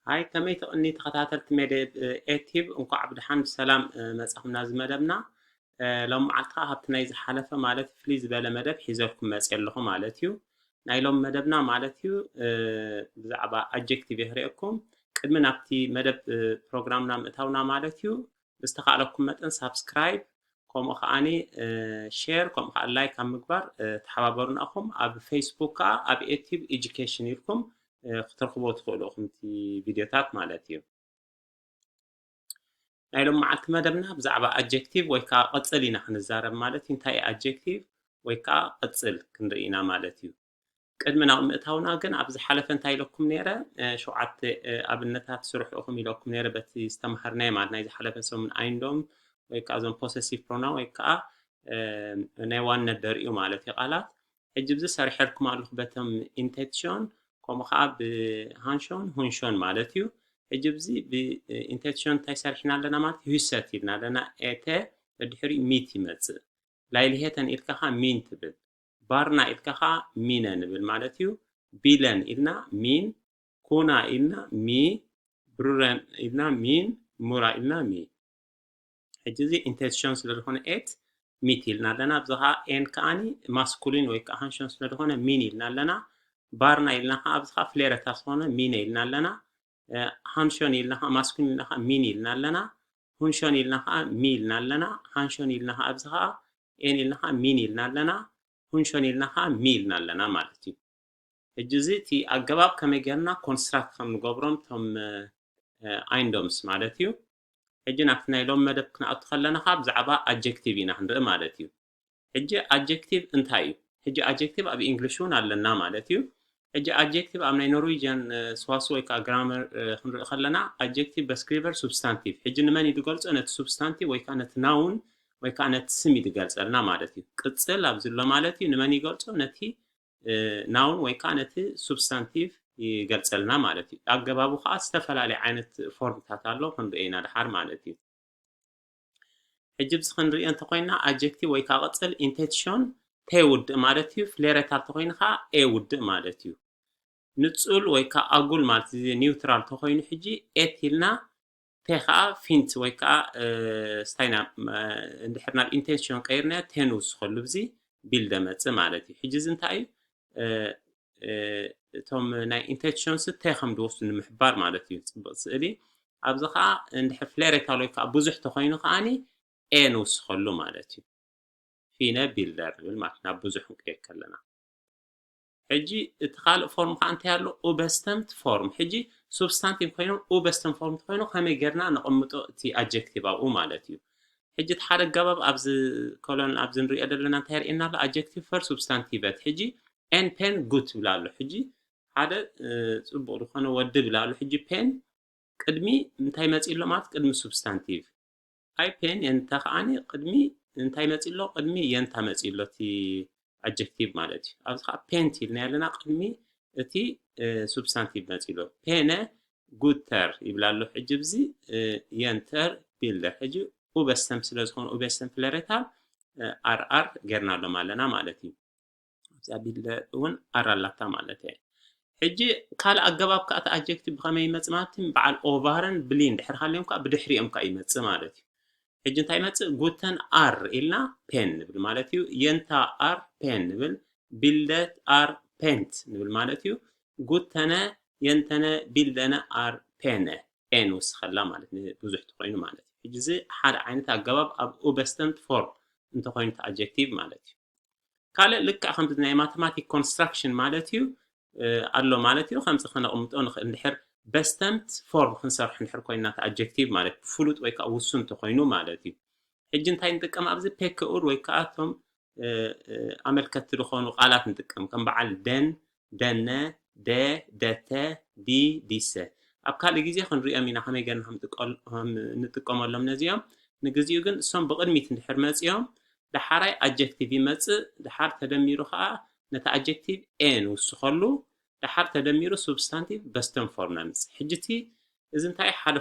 ሃይ፣ ከመይ ትቕኒ ተኸታተልቲ መደብ ኤቲብ፣ እንኳዕ ብድሓን ብሰላም መጻኹም ናዚ መደብና። ሎም መዓልቲ ከኣ ካብቲ ናይ ዝሓለፈ ማለት ፍልይ ዝበለ መደብ ሒዘልኩም መጽየ ኣለኹ ማለት እዩ። ናይ ሎም መደብና ማለት እዩ ብዛዕባ ኣጀክቲቭ የኽርእየኩም። ቅድሚ ናብቲ መደብ ፕሮግራምና ምእታውና ማለት እዩ ብዝተኻእለኩም መጠን ሳብስክራይብ ከምኡ ከዓኒ ሼር ከምኡ ከዓ ላይክ ኣብ ምግባር ተሓባበሩና ኢኹም። ኣብ ፌስቡክ ከዓ ኣብ ኤቲብ ኤጁኬሽን ኢልኩም ክትረኽቦ ትኽእሉ ኢኹም እቲ ቪድዮታት ማለት እዩ። ናይ ሎም መዓልቲ መደብና ብዛዕባ ኣጀክቲቭ ወይ ከዓ ቅፅል ኢና ክንዛረብ ማለት እዩ። እንታይ ኣጀክቲቭ ወይ ከዓ ቅፅል ክንርኢ ኢና ማለት እዩ። ቅድሚ ናብ ምእታውና ግን ኣብ ዝሓለፈ እንታይ ኢለኩም ነይረ? ሸውዓተ ኣብነታት ስርሑ ኢኹም ኢለኩም ነይረ። በቲ ዝተምሃርናዮ ማለት ናይ ዝሓለፈ ሰሙን ኣይንዶም ወይ ከዓ እዞም ፖሰሲቭ ፕሮና ወይ ከዓ ናይ ዋንነት ደርእዩ ማለት እዩ ቃላት። ሕጂ ብዚ ሰሪሐልኩም ኣለኹ በቶም ኢንቴንሽን ከምኡ ከዓ ብሃንሾን ሁንሾን ማለት እዩ። ሕጂ ብዚ ብኢንቴንሽን እንታይ ሰሪሕና ኣለና ማለት ህሰት ኢልና ኣለና። ኤተ ድሕሪ ሚት ይመፅእ። ላይልሄተን ኢልካ ከዓ ሚን ትብል። ባርና ኢልካ ከዓ ሚነ ንብል ማለት እዩ። ቢለን ኢልና ሚን፣ ኩና ኢልና ሚ፣ ብሩረን ኢልና ሚን፣ ሙራ ኢልና ሚ። ሕጂ እዚ ኢንቴንሽን ስለ ዝኾነ ኤት ሚት ኢልና ኣለና። ኣብዚ ከዓ ኤን ከዓኒ ማስኩሊን ወይ ከዓ ሃንሽን ስለ ዝኾነ ሚን ኢልና ኣለና። ባርና ኢልና ከዓ ኣብዚ ከዓ ፍሌረታ ዝኾነ ሚነ ኢልና ኣለና። ሃንሽን ኢልና ከዓ ማስኩሊን ኢልና ከዓ ሚን ኢልና ኣለና። ሁንሾን ኢልና ከዓ ሚ ኢልና ኣለና። ሃንሾን ኢልና ከዓ ኣብዚ ከዓ ኤን ኢልና ከዓ ሚን ኢልና ኣለና። ሁንሾን ኢልና ከዓ ሚ ኢልና ኣለና ማለት እዩ። ሕጂ እዚ እቲ ኣገባብ ከመይ ጌርና ኮንስትራክት ከም ንገብሮም እቶም ኣይንዶምስ ማለት እዩ። ሕጂ ናብቲ ናይ ሎም መደብ ክንኣቱ ከለና ከዓ ብዛዕባ ኣጀክቲቭ ኢና ክንርኢ ማለት እዩ። ሕጂ ኣጀክቲቭ እንታይ እዩ? ሕጂ ኣጀክቲቭ ኣብ ኢንግሊሽ እውን ኣለና ማለት እዩ። ሕጂ ኣጀክቲቭ ኣብ ናይ ኖርዌጅያን ስዋስ ወይ ከዓ ግራመር ክንርኢ ከለና ኣጀክቲቭ በስክሪቨር ሱብስታንቲቭ። ሕጂ ንመን እዩ ዝገልጾ? ነቲ ሱብስታንቲቭ ወይ ከዓ ነቲ ናውን ወይ ከዓ ነቲ ስም እዩ ዝገልጸልና ማለት እዩ። ቅጽል ኣብዚ ኣሎ ማለት እዩ። ንመን ይገልጾ? ነቲ ናውን ወይ ከዓ ነቲ ሱብስታንቲቭ ይገልጸልና ማለት እዩ። ኣገባቡ ከዓ ዝተፈላለየ ዓይነት ፎርምታት ኣሎ ክንሪኦ ኢና ድሓር ማለት እዩ። ሕጂ ብዚ ክንሪኦ እንተኮይና ኣጀክቲቭ ወይ ከዓ ቅጽል ኢንቴንሽን ተ ውድእ ማለት እዩ። ፍሌረታል ተኮይኑ ከዓ ኤ ውድእ ማለት እዩ። ንጹል ወይ ከዓ ኣጉል ማለት እዚ ኒውትራል ተኮይኑ ሕጂ ኤት ኢልና ተ ከዓ ፊንት ወይ ከዓ ስታይና እንድሕር ናብ ኢንቴንሽን ቀይርና ተ ንውስኸሉ ብዚ ቢልደ መጽእ ማለት እዩ። ሕጂ እዚ እንታይ እዩ? እቶም ናይ ኢንቴንሽንስ ተ ከም ዝወስዱ ንምሕባር ማለት እዩ። ጽቡቅ ስእሊ ኣብዚ ከዓ እንድሕር ፍሌሬታል ወይ ከዓ ብዙሕ ተኮይኑ ከዓኒ ኤ ንውስኸሉ ማለት እዩ። ፊነ ቢልደር ንብል ማለት ናብ ብዙሕ ክንቀይር ከለና። ሕጂ እቲ ካልእ ፎርም ከዓ እንታይ ኣሎ? ኡበስተምት ፎርም። ሕጂ ሱብስታንቲቭ ኮይኖም ኡበስተም ፎርም ተኮይኖም ከመይ ጌርና ነቐምጦ እቲ ኣጀክቲቭ ኣብኡ ማለት እዩ። ሕጂ እቲ ሓደ ኣገባብ ኣብዚ ኮሎን ኣብዚ ንሪኦ ዘለና እንታይ የርእየና ኣሎ? ኣጀክቲቭ ፈር ሱብስታንቲቨት። ሕጂ ኤን ፔን ጉት ይብል ኣሎ። ሕጂ ሓደ ጽቡቕ ዝኾነ ወዲ ይብል ኣሎ። ሕጂ ፔን ቅድሚ እንታይ መፂእ ኣሎ ማለት ቅድሚ ሱብስታንቲቭ። ኣይ ፔን የንታ ከዓኒ ቅድሚ እንታይ መፂእ ኣሎ? ቅድሚ የንታ መፂእ ኣሎ እቲ ኣጀክቲቭ ማለት እዩ። ኣብዚ ከዓ ፔንት ኢልና ኣለና ቅድሚ እቲ ሱብስታንቲቭ መፂእ ኣሎ። ፔነ ጉተር ይብል ኣሎ። ሕጂ ብዚ የንተር ቢልደር። ሕጂ ኡበስተም ስለ ዝኾነ ኡበስተም ፍለሬታል ኣር ኣር ጌርና ኣሎም ኣለና ማለት እዩ። ኣብዛ ቢልደ እውን ኣር ኣላታ ማለት እየ። ሕጂ ካልእ ኣገባብ ከዓ እቲ ኣጀክቲቭ ብኸመይ ይመጽእ ማለት እዩ? በዓል ኦቫረን ብሊን ድሕሪ ሃልዮም ከዓ ብድሕሪኦም ከዓ ይመጽእ ማለት እዩ። ሕጂ እንታይ ይመጽእ? ጉተን ኣር ኢልና ፔን ንብል ማለት እዩ። የንታ ኣር ፔን ንብል፣ ቢልደት ኣር ፔንት ንብል ማለት እዩ። ጉተነ የንተነ ቢልደነ ኣር ፔነ ኤን ውስኸላ ማለት ብዙሕ ተኮይኑ ማለት እዩ። ሕጂ እዚ ሓደ ዓይነት ኣገባብ ኣብ ኡበስተምት ፎርም እንተኮይኑ እቲ ኣጀክቲቭ ማለት እዩ። ካልእ ልክዕ ከምዚ ናይ ማተማቲክ ኮንስትራክሽን ማለት እዩ ኣሎ ማለት እዩ። ከምዚ ከነቕምጦ ንኽእል እንድሕር በስተምት ፎርም ክንሰርሕ እንድሕር ኮይና እቲ ኣጀክቲቭ ማለት ብፍሉጥ ወይ ከዓ ውሱን እንተኮይኑ ማለት እዩ። ሕጂ እንታይ ንጥቀም ኣብዚ ፔክኡር ወይ ከዓ እቶም ኣመልከቲ ዝኾኑ ቃላት ንጥቀም ከም በዓል ደን፣ ደነ፣ ደ፣ ደተ፣ ዲ፣ ዲሰ። ኣብ ካልእ ግዜ ክንሪኦም ኢና ከመይ ገርና ከም ንጥቀመሎም ነዚኦም። ንግዚኡ ግን እሶም ብቕድሚት እንድሕር መፂኦም ደሓራይ ኣጀክቲቭ ይመፅእ፣ ደሓር ተደሚሩ ከዓ ነቲ ኣጀክቲቭ ኤ ንውስኸሉ፣ ደሓር ተደሚሩ ሱብስታንቲቭ በስተም ፎርም ነምፅእ። ሕጂ እቲ እዚ እንታይ ሓደ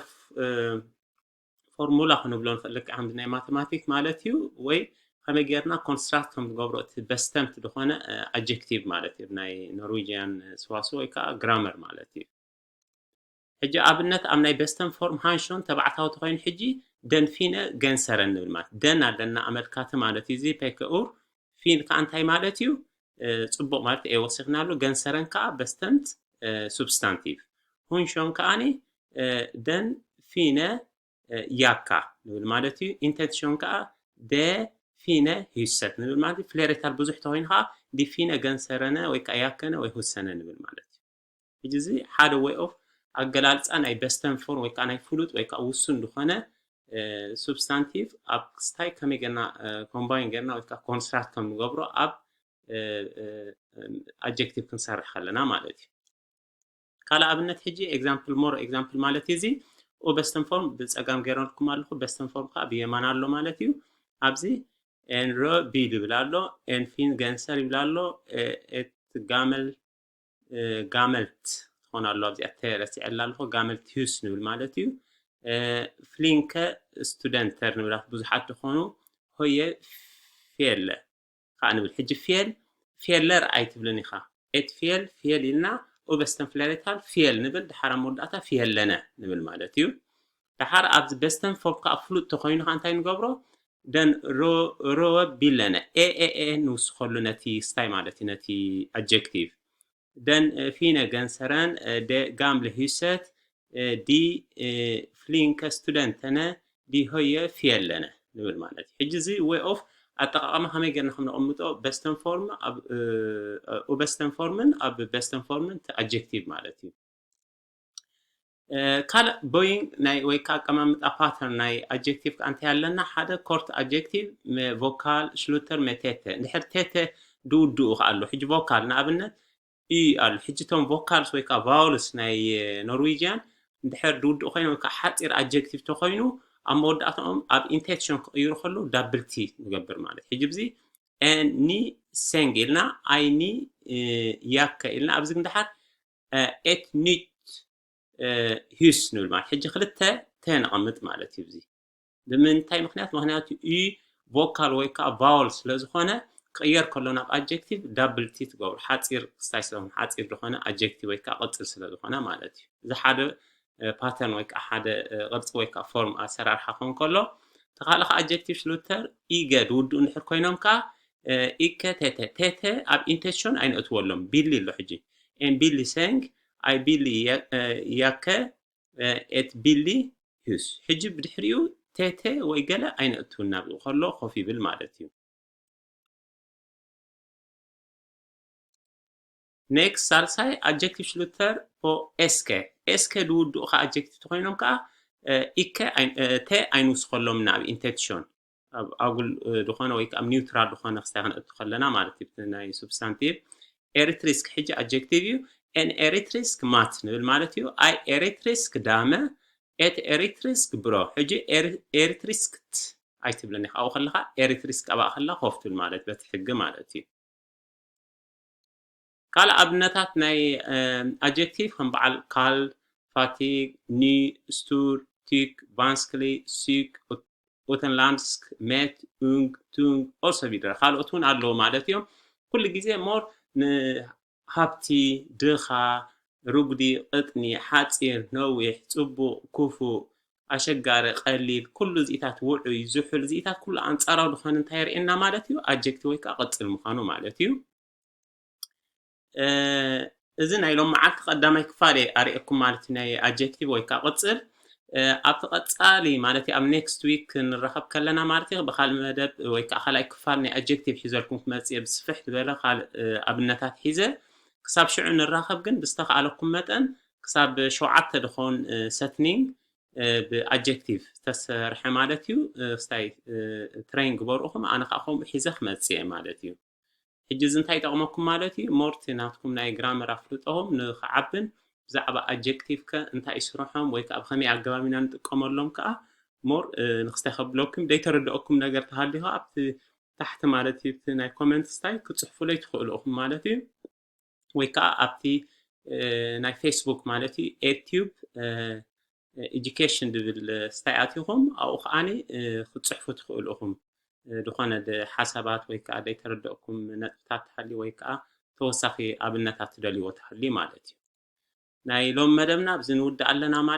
ፎርሙላ ክንብሎ ንኽእል ልክዕ ከምዚ ናይ ማተማቲክ ማለት እዩ። ወይ ከመይ ጌርና ኮንስትራክት ከም ዝገብሮ እቲ በስተምት ዝኾነ ኣጀክቲቭ ማለት እዩ ናይ ኖርዌጅያን ስዋስው ወይ ከዓ ግራመር ማለት እዩ። ሕጂ ኣብነት ኣብ ናይ በስተን ፎርም ሃንሾን ተባዕታዊ ተኮይኑ ሕጂ ደን ፊነ ገንሰረን ንብል ማለት ደን ኣለና ኣመልካቲ ማለት እዩ። እዚ ፔከኡር ፊን ከዓ እንታይ ማለት እዩ? ጽቡቅ ማለት ኤ ወሲኽናሉ። ገንሰረን ከዓ በስተንት ሱብስታንቲቭ። ሁንሾን ከዓኒ ደን ፊነ ያካ ንብል ማለት እዩ። ኢንተንሽን ከዓ ደ ፊነ ሂሰት ንብል ማለት እዩ። ፍሌሬታል ብዙሕ ተኮይኑ ከዓ ዲ ፊነ ገንሰረነ ወይ ከዓ ያከነ ወይ ሁሰነ ንብል ማለት እዩ። ሕጂ እዚ ሓደ ወይ ኦፍ ኣገላልፃ ናይ በስተን ፎርም ወይ ከዓ ናይ ፍሉጥ ወይ ከዓ ውሱን ዝኾነ ሱብስታንቲቭ ኣብ ክስታይ ከመይ ገና ኮምባይን ገና ወይ ከዓ ኮንስትራክት ከም ንገብሮ ኣብ ኣጀክቲቭ ክንሰርሕ ከለና ማለት እዩ። ካልእ ኣብነት ሕጂ ኤግዛምፕል ሞር ኤግዛምፕል ማለት እዩ። እዚ ኦ በስተን ፎርም ብፀጋም ገይረልኩም ኣለኹ፣ በስተን ፎርም ከዓ ብየማን ኣሎ ማለት እዩ። ኣብዚ ኤን ሮ ቢ ይብል ኣሎ፣ ኤን ፊን ገንሰር ይብል ኣሎ፣ ኤት ጋመል ጋመልት ትኾን ኣሎ ኣብዚኣ ተረሲዐላ ኣለኹ። ጋመልት ሂስ ንብል ማለት እዩ። ፍሊንከ ስቱደንተር ንብላት ብዙሓት ዝኾኑ ሆየ ፌለ ከዓ ንብል። ሕጂ ፌል ፌለር ኣይትብልን ኢኻ። ኤት ፌል ፌል ኢልና ኡበስተን ፍለሬታል ፌል ንብል። ድሓር ኣብ መወዳእታ ፌለነ ንብል ማለት እዩ። ድሓር ኣብዚ በስተን ፎርም ከዓ ፍሉጥ ተኮይኑ ከዓ እንታይ ንገብሮ? ደን ሮወ ቢለነ ኤ ኤ ኤ ንውስኸሉ ነቲ ስታይ ማለት እዩ፣ ነቲ ኣጀክቲቭ። ደን ፊነ ገንሰረን ደ ጋምለ ሂሰት ዲ ፍሊንከ ስቱደንተነ ዲ ሆየ ፊየለነ ንብል ማለት እዩ። ሕጂ እዚ ወይ ኦፍ ኣጠቃቅማ ከመይ ገርና ከም ነቀምጦ በስተን ፎርም ኡበስተን ፎርምን ኣብ በስተን ፎርምን ኣጀክቲቭ ማለት እዩ። ካልእ ቦይንግ ናይ ወይ ከዓ ኣቀማምጣ ፓተርን ናይ ኣጀክቲቭ ከዓ እንታይ ኣለና? ሓደ ኮርት ኣጀክቲቭ ቮካል ሽሉተር መቴተ እንድሕር ቴተ ድውድኡ ከዓ ኣሎ። ሕጂ ቮካል ንኣብነት ኢ ኣሎ። ሕጂ እቶም ቮካልስ ወይ ከዓ ቫውልስ ናይ ኖርዌጅያን እንድሕር ድውድኡ ኮይኖም ወይ ከዓ ሓፂር ኣጀክቲቭ ተኮይኑ ኣብ መወዳእታኦም ኣብ ኢንቴንሽን ክቅይሩ ከለዉ ዳብል ቲ ንገብር ማለት። ሕጂ ብዚ ኤኒ ሴንግ ኢልና ኣይኒ ያከ ኢልና ኣብዚ ግን ድሓር ኤትኒት ሂስ ንብል ማለት ሕጂ ክልተ ተ ነቐምጥ ማለት እዩ። እዚ ብምንታይ ምክንያት? ምክንያቱ ኢ ቮካል ወይ ከዓ ቫውል ስለዝኾነ ክቕየር ከሎ ናብ ኣጀክቲቭ ዳብል ቲ ትገብሩ ሓፂር ክስታይ ስለዝኾነ ሓፂር ዝኾነ ኣጀክቲቭ ወይ ከዓ ቅፅል ስለዝኾነ ማለት እዩ። እዚ ሓደ ፓተርን ወይ ከዓ ሓደ ቅርፂ ወይ ከዓ ፎርም ኣሰራርሓ ክኸውን ከሎ ተካልእ ከዓ ኣጀክቲቭ ሽሉተር ኢገ ድውድኡ እንድሕር ኮይኖም ከዓ ኢከ ቴተ ቴተ ኣብ ኢንቴንሽን ኣይነእትወሎም ቢሊ ኣሎ ሕጂ ኤን ቢሊ ሴንግ ኣይ ቢሊ ያከ ኤት ቢሊ ሂስ። ሕጂ ብድሕሪኡ ቴቴ ወይ ገለ ኣይነእትውን ናብኡ ከሎ ኮፍ ይብል ማለት እዩ። ኔክስት ሳልሳይ ኣጀክቲቭ ሽሉተር ፖ ኤስከ። ኤስከ ድውድኡ ከዓ ኣጀክቲቭ ተኮይኖም ከዓ ኢከ ተ ኣይንውስኸሎም ናብ ኢንቴንሽን ኣብ ኣጉል ዝኾነ ወይ ከዓ ኒውትራል ዝኾነ ክስታይ ክነእቱ ከለና ማለት እዩ። ናይ ሱብስታንቲቭ ኤሪትሪስክ ሕጂ ኣጀክቲቭ እዩ። ኤን ኤሪትሪስክ ማት ንብል ማለት እዩ። ኣይ ኤሪትሪስክ ዳመ ኤት ኤሪትሪስክ ብሮ። ሕጂ ኤሪትሪስክ ት ኣይትብልን ኢኻ ኣብኡ ከለካ ኤሪትሪስክ ኣብኣ ከላ ኮፍ ትብል ማለት በቲ ሕጊ ማለት እዩ። ካልእ ኣብነታት ናይ ኣጀክቲቭ ከም በዓል ካልድ፣ ፋቲግ፣ ኒ፣ ስቱር፣ ቲክ፣ ቫንስክሊ፣ ሲክ፣ ኡተንላንድስክ፣ ሜት፣ ኡንግ፣ ቱንግ፣ ኦልሶ ቪደር ካልኦት እውን ኣለዉ ማለት እዮም። ኩሉ ግዜ ሞር ንሃብቲ፣ ድኻ፣ ርጉዲ፣ ቅጥኒ፣ ሓፂር፣ ነዊሕ፣ ፅቡቕ፣ ክፉእ፣ ኣሸጋሪ፣ ቀሊል፣ ኩሉ እዚኢታት ውዑይ፣ ዝሑል፣ እዚኢታት ኩሉ ኣንፃራዊ ዝኾነ እንታይ የርእየና ማለት እዩ? ኣጀክቲቭ ወይ ከዓ ቅፅል ምዃኑ ማለት እዩ። እዚ ናይ ሎም መዓልቲ ቀዳማይ ክፋል እየ ኣርእየኩም ማለት እዩ፣ ናይ ኣጀክቲቭ ወይ ከዓ ቅፅል። ኣብቲ ቀፃሊ ማለት እዩ ኣብ ኔክስት ዊክ ክንራኸብ ከለና ማለት እዩ ብካልእ መደብ ወይ ከዓ ካልኣይ ክፋል ናይ ኣጀክቲቭ ሒዘልኩም ክመፅእ እየ ብስፍሕ ዝበለ ካልእ ኣብነታት ሒዘ። ክሳብ ሽዑ ንራኸብ ግን ብዝተኻኣለኩም መጠን ክሳብ ሸውዓተ ድኾን ሰትኒንግ ብኣጀክቲቭ ዝተሰርሐ ማለት እዩ ስታይ ትሬን ግበርኡኹም። ኣነ ከዓ ከምኡ ሒዘ ክመፅእ እየ ማለት እዩ። ሕጂ እዚ እንታይ ይጠቕመኩም ማለት እዩ? ሞርቲ ናትኩም ናይ ግራመር ኣፍልጦኹም ንክዓብን ብዛዕባ ኣጀክቲቭ ከ እንታይ ይስርሖም ወይ ከዓ ብከመይ ኣገባብ ኢና ንጥቀመሎም ከዓ ሞር ንክስታይ ከብለኩም ዘይተረድኦኩም ነገር ተሃልዩ ከዓ ኣብቲ ታሕቲ ማለት እዩ እቲ ናይ ኮመንት ስታይ ክፅሕፉለይ ትኽእሉ ኢኹም ማለት እዩ። ወይ ከዓ ኣብቲ ናይ ፌስቡክ ማለት እዩ ኤቲዩብ ኤጁኬሽን ዝብል ስታይ ኣቲኹም ኣብኡ ከዓኒ ክትፅሕፉ ትኽእሉ ኢኹም። ዝኾነ ሓሳባት ወይ ከዓ ዘይተረደእኩም ነጥብታት ትሃልዩ ወይ ከዓ ተወሳኺ ኣብነታት ትደልይዎ ትሃልዩ ማለት እዩ። ናይ ሎም መደብና ብዚ ንውድእ ኣለና ማለት